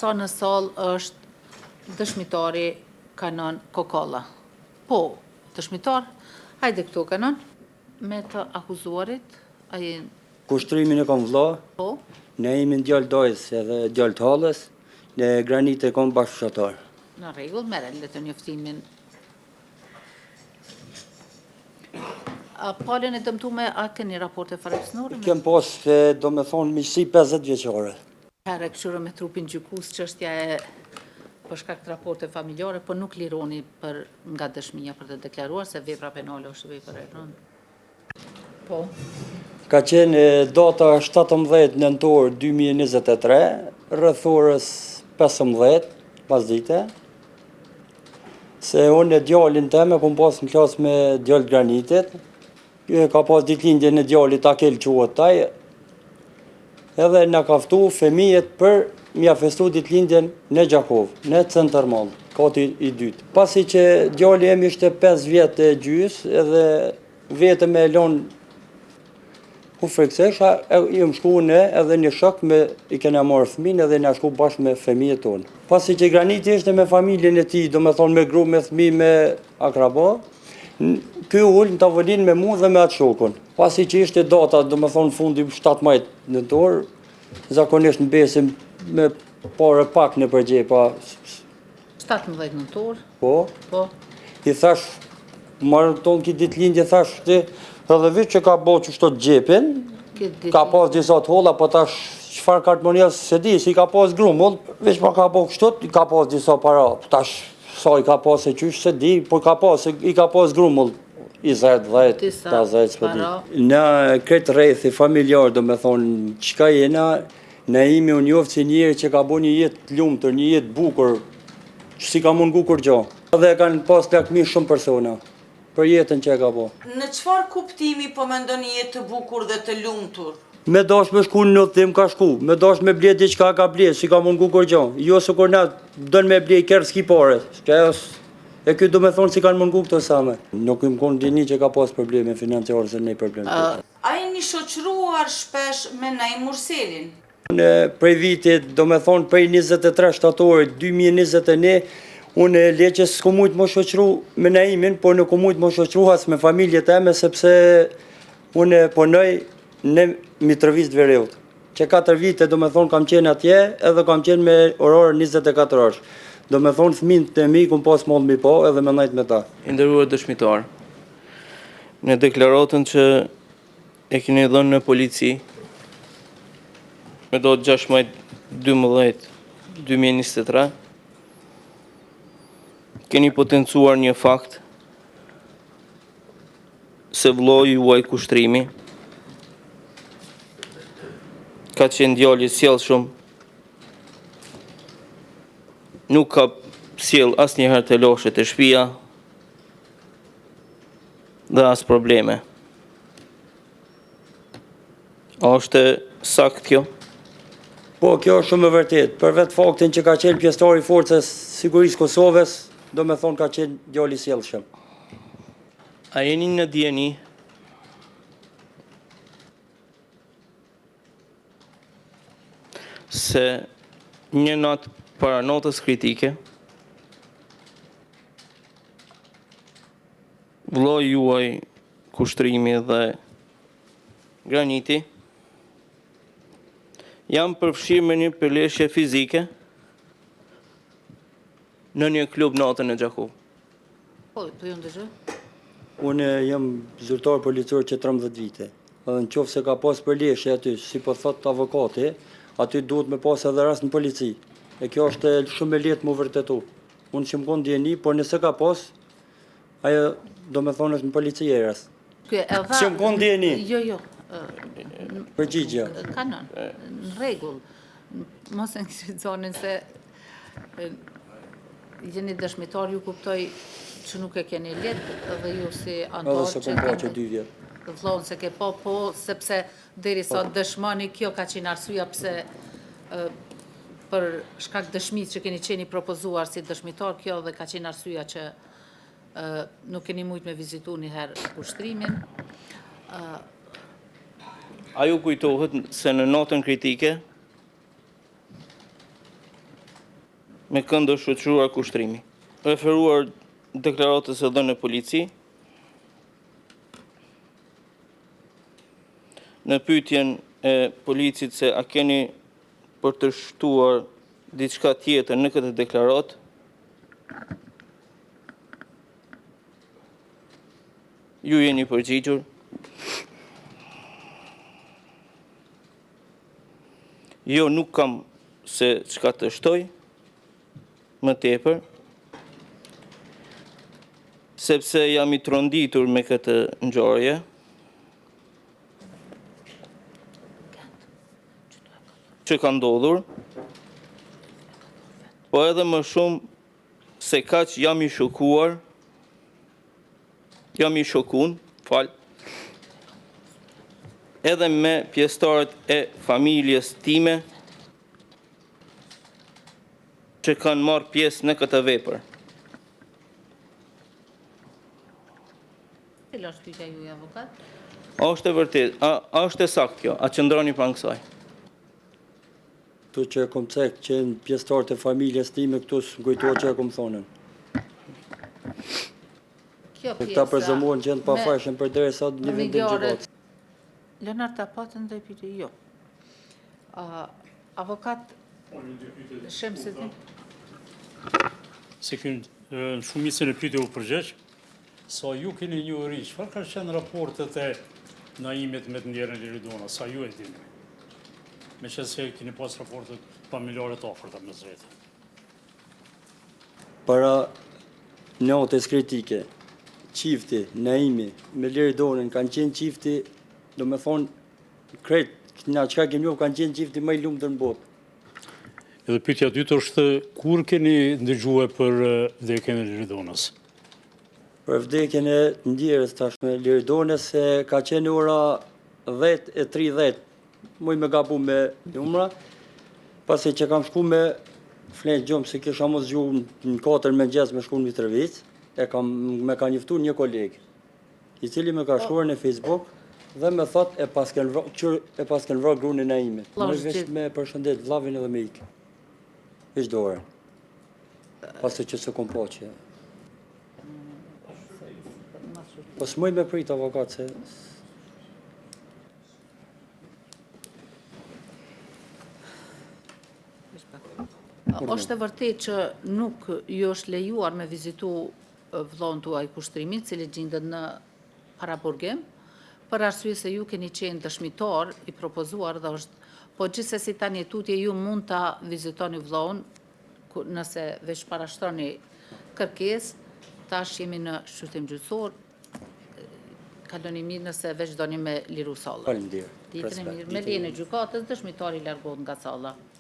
sa në sallë është dëshmitari Kanon Kokolla. Po, dëshmitar, hajde këtu Kanon, me të akuzuarit, a je... Kushtrimin e kam vlla, Po. Naimin djalë dajës edhe djalë të hallës, e Granitin e kam bashkëfshatar. Në rregull, merre letërnjoftimin. A palën e dëmtume, a keni raporte farefisnore? Kem pas, do me thonë, miqësi 50 vjeçare. Herë e këqyrë me trupin gjykues çështja e për shkak të raporte familjare, po nuk lironi për nga dëshmia për të deklaruar se vepra penale është vepër e rëndë. Po. Ka qenë data 17 nëntor 2023, rreth orës 15, pasdite, se unë e djalin tem e kom pas në klasë me djalë Granitit, ka pas ditëlindjen e djalit Akel quhet ai, edhe na ka ftu femijet për m'ja festu ditëlindjen në Gjakovë, në Center Mall, kati i dytë. Pasi që djali em ishte 5 vjet e gjys, edhe vetëm e lonë u frikësesha, jam shku unë edhe një shok me i kena marrë fëmin edhe na shku bashkë me fëmijët tonë. Pasi që Graniti ishte me familjen e tij, do me thonë me gru, me fëmi, me akraba, ky u ul në tavolinë me mu dhe me atë shokun. Pasi që ishte data, do me thonë fundi 17 nëntor, zakonisht mbesim me pare pak nëpër xhepa. 17 nëntor? Po. Po. I thash, marrë tonë ki ditëlindje, thash, ti, edhe veç që ka bo qështu xhepin, ka pas disa të holla, po tash, çfarë kartëmonedhe, s'e di, si ka pas grumull, veç pa ka bo kështu, ka pas disa para, po tash, sa i ka pas e qysh, s'e di, po ka pas, i ka pas grumull, 20, 10, 50, s'po di. Në këtë rrethi familjar, do me thonë, çka jena, Naimi u njoftë si njeri që ka bo një jetë të lumtur, një jetë bukur, që s'i ka mungu kurgjo. Dhe e kanë pas lakmi shumë persona, për jetën që e ka bo. Në çfarë kuptimi po mendoni jetë të bukur dhe të lumtur? Me dash me shku në udhëtim ka shku, me dash me ble diçka ka ble, s'i ka mungu kurgjo. Jo sikur na don me ble kerr s'ki pare, e ky do me thonë s'i kanë mungu këto sene. Nuk jam konë n'dijeni që ka pas probleme financiare se nej problem tjetër. A jeni shoqëruar shpesh me Naim Murselin? Unë prej vitit, do me thonë prej 23 shtatorit 2021, unë le që s'kom mujtë m'u shoqëru me Naimin, por nuk kom mujtë m'u shoqëru as me familjet teme, sepse unë punoj në Mitrovicë të Veriut. Që 4 vite, do me thonë, kam qenë atje edhe kam qenë me orar 24 orësh. Do me thonë, fëmijët e mi kom pas mall m'i pa edhe me nejtë me ta. I nderuar dëshmitar, Në deklaratën që e keni dhënë në polici, me datë 16 12 2023, keni potencuar një fakt se vëllai juaj Kushtrimi ka qenë djalë i sjellshëm, nuk ka sjell asnjëherë telashe te shpia, dhe as probleme. A është e saktë kjo? Po, kjo është shumë e vërtetë. Për vetë faktin që ka qenë pjesëtar i Forcës Sigurisë Kosovës, do me thonë ka qenë djalë i sjellshëm. A jeni në dijeni se një natë para natës kritike, vëllai juaj Kushtrimi dhe Graniti janë përfshirë me një përleshje fizike në një klub natën në Gjakovë. Po, po ju ndëgjoj. Unë jam zyrtar policor që 13 vite. Edhe në qoftë se ka pas përleshje aty, si po thot avokati, aty duhet me pas edhe rast në polici. E kjo është shumë e lehtë mu vërtetu. Unë s'jam konë n'dijeni, por nëse ka pas, ajo do me thonë është në polici e rast. S'jam konë n'dijeni. Jo, jo. Përgjigja. Kanon, në rregull. Mos e ngrit zonin se jeni dëshmitar, ju kuptoj që nuk e keni lehtë dhe ju si anëtar Edhe s'e kom pa që dy vjet. Vllaun s'e ke pa, po, sepse derisa po. dëshmoni, kjo ka qenë arsyeja pse për shkak dëshmisë që keni qenë i propozuar si dëshmitar, kjo dhe ka qenë arsyeja që nuk keni mujtë me vizitu një herë Kushtrimin. A ju kujtohet se në natën kritike? Me kënd është shoqëruar Kushtrimi. Referuar deklaratës së dhënë në polici, në pyetjen e policit se a keni për të shtuar diçka tjetër në këtë deklaratë, ju jeni përgjigjur Jo, nuk kam se çka të shtoj më tepër, sepse jam i tronditur me këtë ngjarje. Që ka ndodhur, po edhe më shumë se kaq jam i shokuar, jam i shokun, fal, edhe me pjesëtarët e familjes time që kanë marrë pjesë në këtë vepër. Cila është pyetja juaj, avokat? A është e vërtetë, a, a është e saktë kjo? A qëndroni pranë kësaj? Këtu që e kom cek që në pjesëtarët e familjes time këtu s'më kujtohet që e kom thonën. Kjo pjesa. Këta prezumohen që janë të pafajshëm përderisa një vendim gjykatës. Leonard, a patën ndonjë pyetje? Jo. Avokat Shemsedin. Se kënë në shumicën e pyetjeve u përgjegj, sa ju keni njohuri, çfarë kanë qenë raportet e Naimit me të ndjerën Liridona, sa ju e dini? Meqenëse keni pas raportet familjare të afërta mes vete. Para natës kritike, çifti, Naimi, me Liridonën, kanë qenë çifti, domethonë, krejt, na çka kemi njohë, kanë qenë çifti më i lumtur në botë. Edhe pyetja e dytë është, kur keni ndëgjue për vdekjen e Liridonës? Për vdekjen e ndjerës tashme Liridonës, se ka qenë ora 10 e 30, muj me gabu me numra, pasi që kam shku me flenë gjumë, se kisha mos gju në 4 mëngjes me shku në Mitrovicë, e kam, me ka njoftu një koleg, i cili me ka shkruar në Facebook dhe me thot e pasken vra, qyr, e pasken vra grunin e Naimit. Vllau Më veç gjithë. me përshëndet vllavin edhe me ikë. Veç dorën. Pasi që s'e kom pa që. Po s'muj me prit avokat se Është e vërtet që nuk ju është lejuar me vizitu vëllaun tuaj Kushtrimin, cili gjindet në paraburgim, për arsye se ju keni qenë dëshmitar i propozuar dhe është, po gjithsesi tani e tutje ju mund ta vizitoni vëllaun nëse veç parashtroni kërkesë, tash jemi në shqyrtim gjyqësor, kaloni mirë nëse veç doni me liru sallën. Faleminderit. Ditën e Respekt. mirë. Me Ditën e lejen e gjykatës, dëshmitari largohet nga salla.